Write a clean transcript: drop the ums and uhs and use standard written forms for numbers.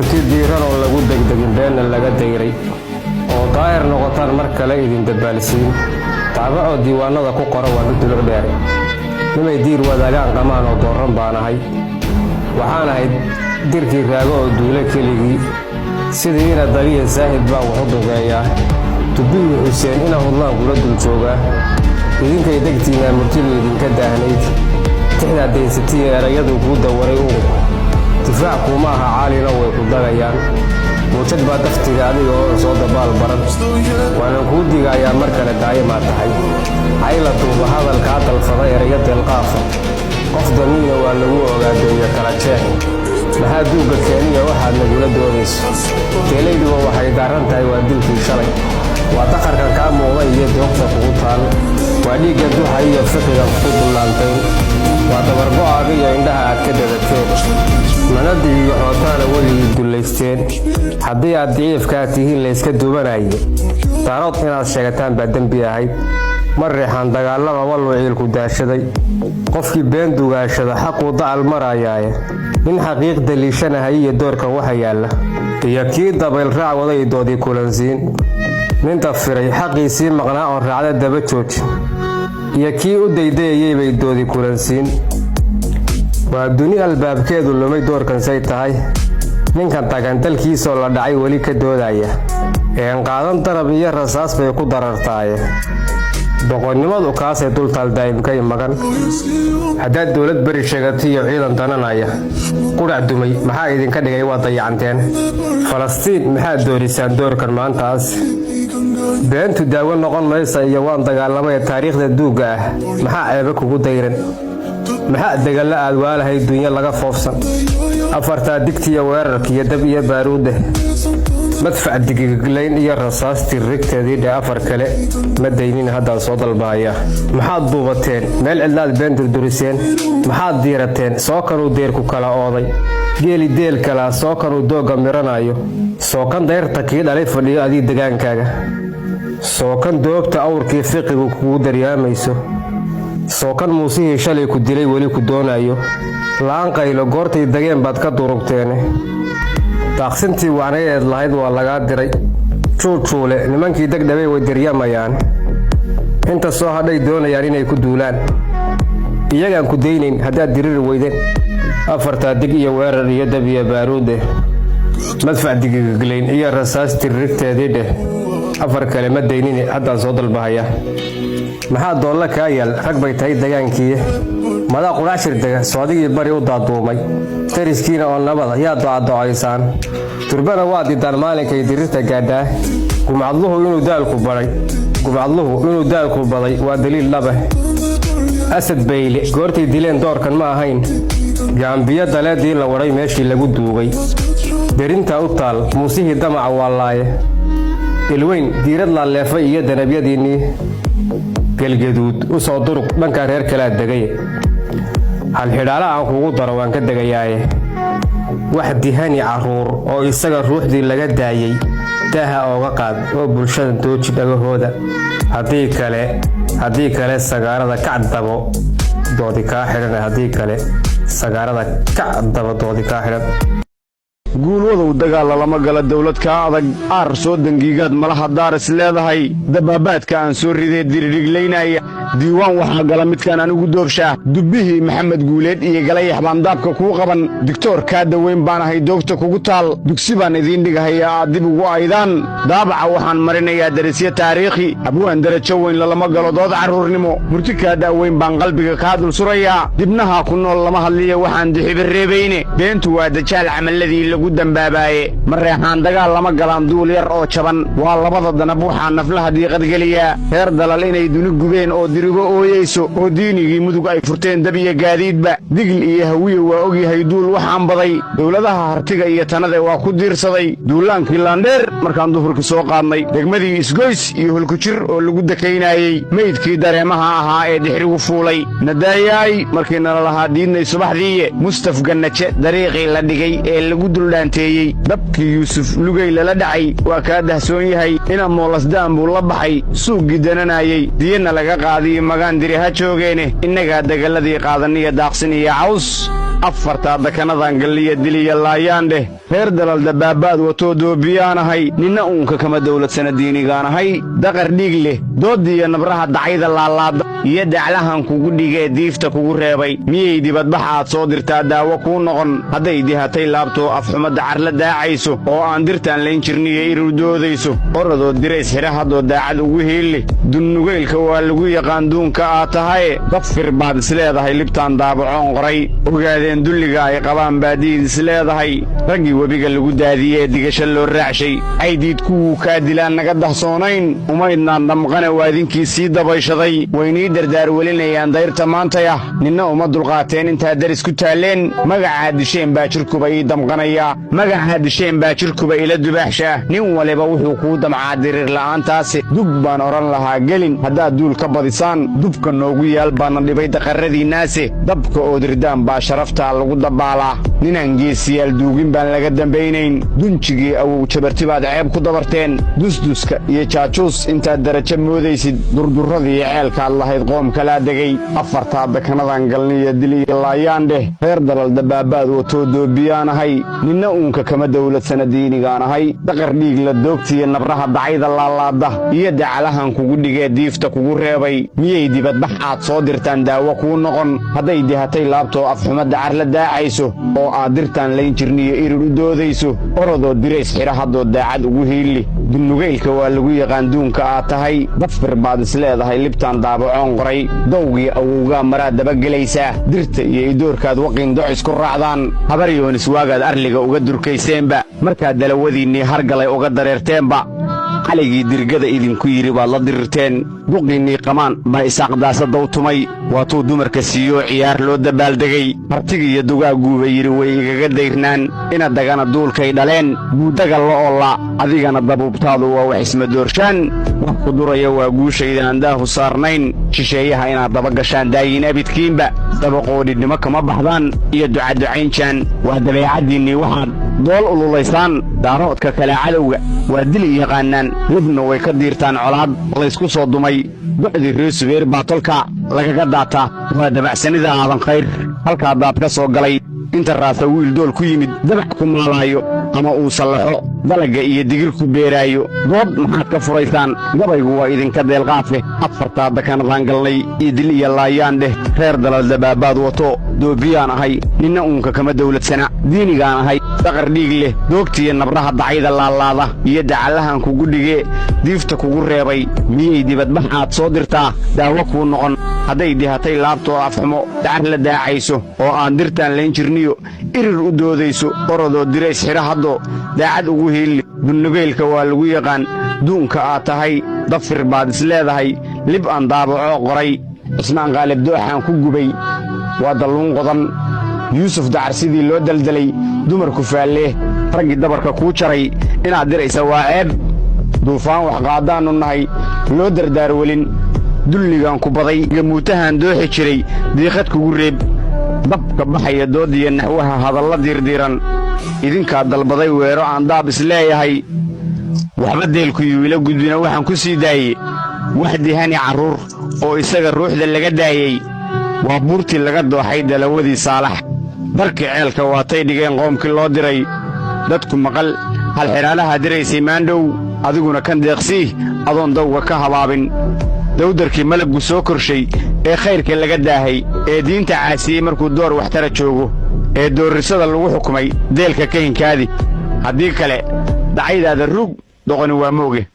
Murti diiran oo lagu degdegin, beenna laga dayray oo daahir noqotaan mar kale idin dabbaalsiin. Taabacoo diiwaannada ku qora waan u duluc dheere. Nimay diir wadaagaan qamaan oo doorran baan ahay. Waxaan ahay dirkii raago oo duule keligii. Sidii ina dabiya saahid baan wax u duqeeyaa. Dubbihii Xuseen ina hudlaan kula dul joogaa. Idinkay degtiinaa murtidu idinka daahnayd. Tixdaa daysatiya erayadu kuu dawaray uunku. Difaac kuuma aha, caalina way ku dagayaan. Muujad baa daftiga adiga oo soo dabaal baran. Waanan kuu digayaa mar kale, daayamaa tahay. Cayla duuba hadalkaa dalfada erayo deelqaafa. Qof damiina waa lagu ogaadeeyo kala jeex. Maxaa duugga keeniya waxaad nagula doodayso? Teelayduba waxay daaran tahay waa dilkii shalay. Waa daqarkan kaa muuqda iyo doogta kugu taal. Waa dhiigga duxa iyo fiqigan kugu dullaantayn. Waa dabargo'aaga iyo indhaha aad ka dadateen. Mana digiyo xootaana weligii dullaysteen. Haddii aad diciifkaa tihiin layska duubanaye. Daarood inaad sheegataan baa dembi ahayd. Ma reexaan dagaalama walluu ciilku daashaday. Qofkii been dugaashada xaquu dacal marayaaye. Nin xaqiiq daliishanahay iyo doorkan waxa yaalla. Iyo kii dabayl raac waday doodii kulansiin. Nin dafiray xaqiisii maqnaa oo raacda daba joojin. Iyo kii u daydayayay bay doodi kulansiin. Waa duni albaabkeedu lumay doorkan say tahay. Ninkan tagan dalkiisoo la dhacay weli ka doodaya. Een qaadan darab iyo rasaas bay ku darartaaye. Doqonnimadu kaasay dultaal daa'imkay magan. Haddaad dowlad beri sheegatay iyo ciidan dananaya. Qudhac dumay maxaa idinka dhigay waa dayacanteen. Falastiin maxaad doorisaan doorkan maantaas? Beentu daawo noqon maysa iyo waan dagaalamay taariikhda duugga ah. Maxaa ceebe kugu dayran? Maxaa degalla aad waalahay dunyo laga foofsan? Afartaa digtiya weerarkiiyo dab iyo baaruudeh. Madfac digiglayn iyo rasaastii rigteedii dhe, afar kale ma daynin haddaan soo dalbaaya. Maxaad duubateen? Meel cidlaad been durduriseen. Maxaad diirateen? Soo kanuu deerku kala ooday. Geeli deel kalaa soo kanuu doogga miranayo. Sookan dayrta kii dhalay fadhiyo adii degaankaaga. Sookan doogta awrkii fiqigu kugu daryaamayso. Sookan muusihii shalay ku dilay weli ku doonayo. Laanqaylo goortay dageen baad ka durugteene. Daaqsintii wacnayeed lahayd waa lagaa diray. Juujuule nimankii degdhabay way diryamayaan. Inta soo hadhay doonayaan inay ku duulaan. Iyagaan ku daynayn haddaad diriri weydeen. Afartaa dig iyo weerar iyo dab iyo baaruudeh. Madfac digiglayn iyo rasaastii rigteedii dheh. Afar kale ma daynine haddaan soo dalbahaya. Maxaa doolla kaa yaal? Rag bay tahay dagaankii. Madaa qudhacshir dega soodigii bari u daaduumay. Dariskiina oo nabada yaa docadocaysaan. Durbana waa didaan maalinkay dirirta gaadhaa. Gumcadluhu inuu daalku baray. Gumcadluhu inuu daalku baday waa daliil dhabeh. Asad Bayle goortay dileen doorkan ma ahayn. Gaambiyo daleedii la wadhay meeshii lagu duugay. Derintaa u taal muusihii damaca waa laaye. Ilweyn diirad laaleefay iyo danabyadiinnii. Galgaduud u soo durug dhankaa reer kalaa degay. Halxidhaala aan kugu daro waan ka degayaaye. Wax dihani carruur oo isaga ruuxdii laga daayey daaha ooga qaad oo bulshada dooji dhagahooda. Haddii kale sagaarada kac dabo doodi kaa xidhan. Haddii kale sagaarada kac dabo doodi kaa xidhan. Guulwadow dagaalla lama gala dawlad kaa adag. Aar soo dangiigaad malaha daaris leedahay. Dabaabaadka aan soo ridee diridhiglaynaya diiwaan waxaa gala midkaan anigu doobshaa. Dubbihii Maxamed Guuleed iyo Galayax baan daabka kuu qaban. Digtoor kaa daweyn baan ahay doogta kugu taal. Dugsi baan idiin dhigahayaa aad dib ugu aydaan. Daabaca waxaan marinayaa darisyo taariikhi. Abwaan darajo weyn lalama galo dood carruurnimo. Murti kaa daaweyn baan qalbiga kaa dul surayaa. Dibnaha ku nool lama hadliya waxaan dixiba reebayne. Beentu waa dajaal camalladii lagu dambaabaaye. Mareexaan dagaal lama galaan duul yar oo jaban. Waa labada danab waxaa naflaha diiqadgeliyaa. Reer Dalal inay duni gubeen oo dirigo ooyeyso oo diinigii Mudug ay furteen dab iyo gaadiidba. Digil iyo Hawiye waa ogyahay duul waxaan baday. Dowladaha Hartiga iyo Tanade waa ku diirsaday. Duulaankii Laandheer markaan duhurkii soo qaadnay, degmadii Isgoys iyo Hulkujir oo lagu dakaynayey, meydkii dareemaha ahaa ee dixrigu fuulay nadaayaay markii nala lahaa diidnay subaxdiiye. Mustaf Gannaje dariiqii la dhigay ee lagu duldhaanteeyey, dabkii Yuusuf Lugey lala dhacay waa kaa dahsoon yahay. Ina Moolasdaan buu la baxay suuggii dananayey. Diyana laga qaadiyo magaan diri ha joogeene. Innagaa degalladii qaadaniyo daaqsin iyo caws. Afartaa dakanadan galliya diliya laayaan dheh. Reer dalal dabaabaad watoo doobiyaanahay, ninna uunka kama dawladsana diinigaanahay. Daqar dhiig leh doodiiyo nabraha dacayda laalaada iyo daclahan kugu dhigee diifta kugu reebay, miyay dibadbax aad soo dirtaa daawo kuu noqon? Hadday dihatay laabtoo afxumo dacar la daacayso oo aan dirtaan layn jirniyo irur doodayso, oradoo dirays xidha haddoo daacad ugu hiilli. Dunnugaylka waa lagu yaqaan duunka aad tahaye, dafir baad isleedahay libtaan daabacoon qoray. Ogaadeen dulliga ay qabaan baadiid isleedahay, raggii webiga lagu daadiyee digasho loo raacshay. Caydiid kuwuu kaa dilaan naga dahsoonayn, umaydnaan damqane waa idinkii sii dabayshaday. Waynii dardaar welinayaan dayrta maantayah, ninna uma dulqaateen intaad daris ku taalleen. Magacaa disheen baa jirkuba ii damqanayaa, magacaa disheen baa jirkuba ila dubaaxshaa. Nin waliba wuxuu kuu damcaa diriir la'aantaasi. Dug baan odhan lahaa gelin haddaad duul ka badisaan, dubka noogu yaal baana dhibay daqarradiinnaase. Dabka oodirdaan baa sharaftaa lagu dabbaalaa, ninaan geesiyaal duugin baan laga dambaynayn. Dunjigii awow jabarti baad ceeb ku dabarteen, dusduska iyo jaajuus intaad darajo moodaysid. Durdurradii ceelkaad lahayd qoom kalaa degay. Afartaa dakanadan galniyo diliyo laayaan dheh. Reer dalal dabaabaad watoo doobiyaanahay, ninna uunka kama dawladsana diinigaanahay. Daqar dhiig la doogtiyo nabraha dacayda laalaada iyo dacalahan kugu dhigee diifta kugu reebay, miyay dibadbax aad soo dirtaan daawo kuu noqon? Hadday dihatay laabtoo afxumo dacar la daacayso oo aad dirtaan layn jirniyo irir u doodayso, orodoo dirays xidha haddoo daacad ugu hiilli. Dunnugaylka waa lagu yaqaan duunka aad tahay, dafir baad isleedahay libtaan daabacoon qoray. Dawgii awowgaa maraad dabagelaysaa, dirta iyo idoorkaad waqin doc isku raacdaan. Habaryoonis waagaad arliga uga durkayseenba, markaad dalawadiinnii hargalay uga dareerteenba, caligii dirgada idinku yidhi baad la dirirteen. Duqiinnii qamaan baa isaaqdaasadaw tumay, waatuu dumarka siiyoo ciyaar loo dabbaaldegay. Hartiga iyo dugaagguuba yidhi way igaga dayrnaan, ina dagana duulkay dhaleen buuddaga la oollaa. Adigana dabuubtaadu waa wax ismadoorshaan, wax ku duraya waa guushayda aan daahu saarnayn. Shisheeyaha inaad daba gashaan daayin abidkiinba, dabaqoodhidnimo kama baxdaan iyo ducaducaynjaan. Waa dabeecaddiinnii waxaad dool ululaysaan. Daaroodka kale cadowga waa dili yaqaannaan, libna way ka diirtaan colaad laysku soo dumay. Docdii reer Subeer baa tolka lagaga daataa, waa dabacsanida aadan khayr halkaa daad ka soo galay. Inta raasa wiil dool ku yimid dabac ku maalaayo ama uu sallaxo dalagga iyo digir ku beeraayo, dood maxaad ka furaysaan? Gabaygu waa idinka deelqaafe. Afartaa dakanadaan galnay iyo dil iyo laayaan dheh. Reer dalal dabaabaad wato doobiyaan ahay, ninna uunka kama dawladsana diinigaan ahay. Daqar dhiig leh doogtiiyo nabraha dacayda laalaada iyo dacallahan kugu dhigee diifta kugu reebay, miyay dibadbax aad soo dirtaa daawo kuu noqon? Hadday dihatay laabtoo afxumo dacar la daacayso oo aan dirtaan layn jirniyo irir u doodayso, orodoo dirays xidha haddoo daacad ugu hiilli. Dunnugaylka waa lagu yaqaan duunka aad tahay, dafir baad isleedahay lib aan daabacoo qoray. Cismaan Qaalib dooxaan ku gubay waa dalluun qodan, Yuusuf Dacar sidii loo daldalay dumarku faallee. Raggii dabarka kuu jaray inaad diraysa waa ceeb. Duufaan wax qaaddaannu nahay loo dardaar welin, dulligaan ku baday gamuutahan dooxi jiray diiqad kugu reeb. Dabka baxaya doodiya naxwaha hadalla diirdiiran, idinkaa dalbaday weero aan daab isleeyahay. Waxba deelku yuila gudbina waxaan ku sii daayey wax dihani carruur oo isaga ruuxda laga daayey. Waa buurtii laga dooxay dalawadii Saalax, barkii ceelka waatay dhigeen qoomkii loo diray. Dadku maqal halxidhaalaha diraysay maandhow, adiguna kan deeqsiih adoon dawga ka habaabin. Dawdarkii malaggu soo korshay ee khayrka laga daahay ee diinta caasiyey markuu door waxtara joogo ee doorrisada lagu xukumay, deelka ka hinkaadi. Haddii kale dacaydaada ruug doqoni waa mooge.